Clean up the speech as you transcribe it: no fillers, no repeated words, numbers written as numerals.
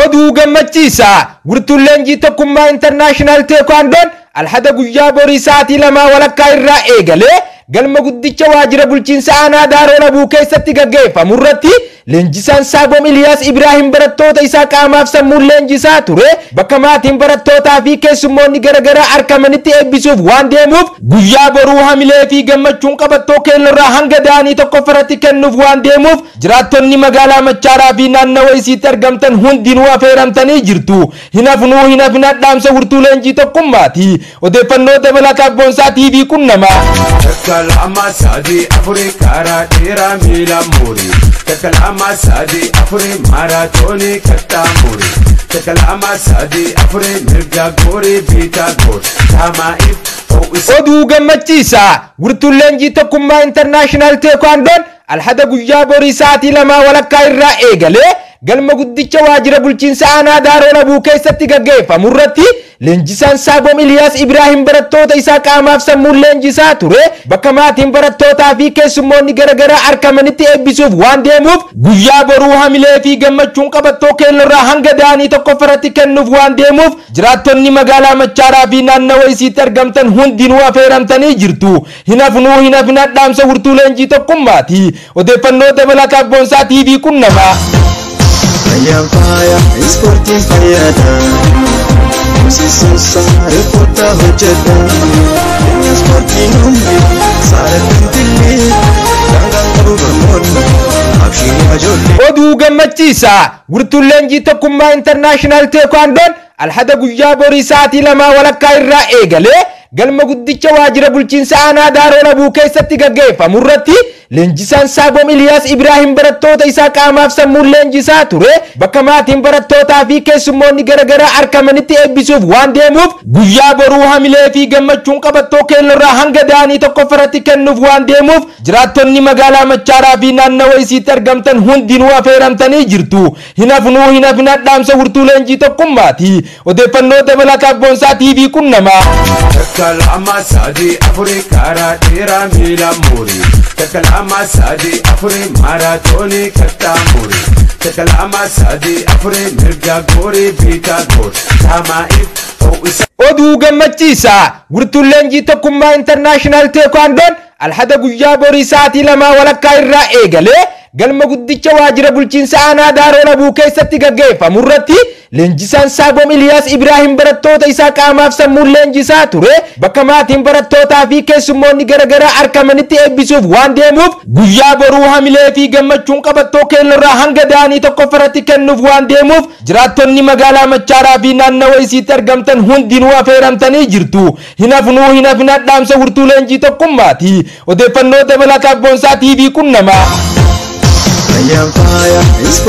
Oduu gammachiisaa Wirtuun leenjii Tokkummaa International Teekwaandoon Alhada guyyaa borii sa'aatii 2:15 irraa eegalee galma guddicha waajjira bulchiinsa aanaa Daaroo Labuu keessatti gaggeeffamu irratti leenjisaan Saaboom Iliyaas Ibraahim barattoota isaa qaamaaf sammuun leenjisaa ture bakka maatiin barattootaa fi keessummoonni garaagaraa argamanitti eebbisuuf waan deemuuf, guyyaa boruu hamilee fi gammachuun qabattoo keellorraa hanga daanii tokkoffaratti kennuuf waan deemuuf, jiraattonni magaalaa Machaaraa fi naannawa isiitti argamtan hundinuu affeeramtanii jirtu. Hin hafnuu, hin hafina, dhaamsa Wirtuu Leenjii Tokkummaati. Odeeffannoo dabalataaf Boonsaa TV qunnamaa. Takka, lama, sadii, afurii, karaa dheeraa miila murii. Takka, lama, sadii, afurii, maaraatoonii kattaa murii. Takka, lama, sadii, afurii, mirga goorii, biitaa goor. Taamaa'iif ho'isa. Oduu gammachiisaa Wirtuun Leenjii Tokkummaa International Teekwaandoon Alhada guyyaa borii sa'aatii 2:15 irraa eegalee galma guddicha waajjira bulchiinsa aanaa Daaroo Labuu keessatti gaggeeffamu irratti leenjisaan Saaboom Iliyaas Ibraahim barattoota isaa qaamaaf sammuun leenjisaa ture bakka maatiin barattootaa fi keessummoonni garaagaraa argamanitti eebbisuuf waan deemuuf, guyyaa boruu hamilee fi gammachuun qabattoo keellorraa hanga daanii tokkoffaratti kennuuf waan deemuuf, jiraattonni magaalaa Machaaraa fi naannawa isiitti argamtan hundinuu affeeramtanii jirtu. Hin hafnuu, hin hafina, dhaamsa Wirtuu Leenjii Tokkummaati. Odeeffannoo dabalataaf Boonsaa TV qunnamaa. Fayyaan faaya, ispoortiin fayyaadha. Horsiisuunsa riipoortaa hojjedha. Inni ispoortiin humni saala finfinnee. Daangaan qabu barnoonni abshiin ijoollee. Oduu gammachiisaa Wirtuun Leenjii Tokkummaa International Teekwaandoon Alhada guyyaa borii sa'aatii 2:15 irraa eegalee galma guddicha waajjira bulchiinsa aanaa Daaroo Labuu keessatti gaggeeffamu irratti leenjisaan Saaboom Iliyaas Ibraahim barattoota isaa qaamaaf sammuun leenjisaa ture bakka maatiin barattootaa fi keessummoonni garaagaraa argamanitti eebbisuuf waan deemuuf, guyyaa boruu hamilee fi gammachuun qabattoo keellorraa hanga daanii tokkoffaratti kennuuf waan deemuuf, jiraattonni magaalaa Machaaraa fi naannawa isiitti argamtan hundinuu affeeramtanii jirtu. Hin hafnuu, hin hafina, dhaamsa Wirtuu Leenjii Tokkummaati. Odeeffannoo dabalataaf Boonsaa TV qunnamaa. Takka, lama, sadii, afurii, karaa dheeraa miila murii. Takka, lama, sadii, afurii, maaraatoonii kattaa murii. Takka, lama, sadii, afurii, mirga goorii, biitaa goor. Taamaa'iif ho'isa. Oduu gammachiisaa Wirtuun Leenjii Tokkummaa International Teekwaandoon Alhada guyyaa borii sa'aatii 2:15 irraa eegalee galma guddicha waajjira bulchiinsa aanaa Daaroo Labuu keessatti gaggeeffamu irratti leenjisaan Saaboom Iliyaas Ibraahim barattoota isaa qaamaaf sammuun leenjisaa ture bakka maatiin barattootaa fi keessummoonni garaagaraa argamanitti eebbisuuf waan deemuuf, guyyaa boruu hamilee fi gammachuun qabattoo keellorraa hanga daanii tokkoffaratti kennuuf waan deemuuf, jiraattonni magaalaa Machaaraa fi naannawa isiitti argamtan hundinuu affeeramtanii jirtu. Hin hafnuu, hin hafina, dhaamsa Wirtuu Leenjii Tokkummaati. Odeeffannoo dabalataaf Boonsaa TV qunnamaa. Fayyaan faaya, ispoortiin.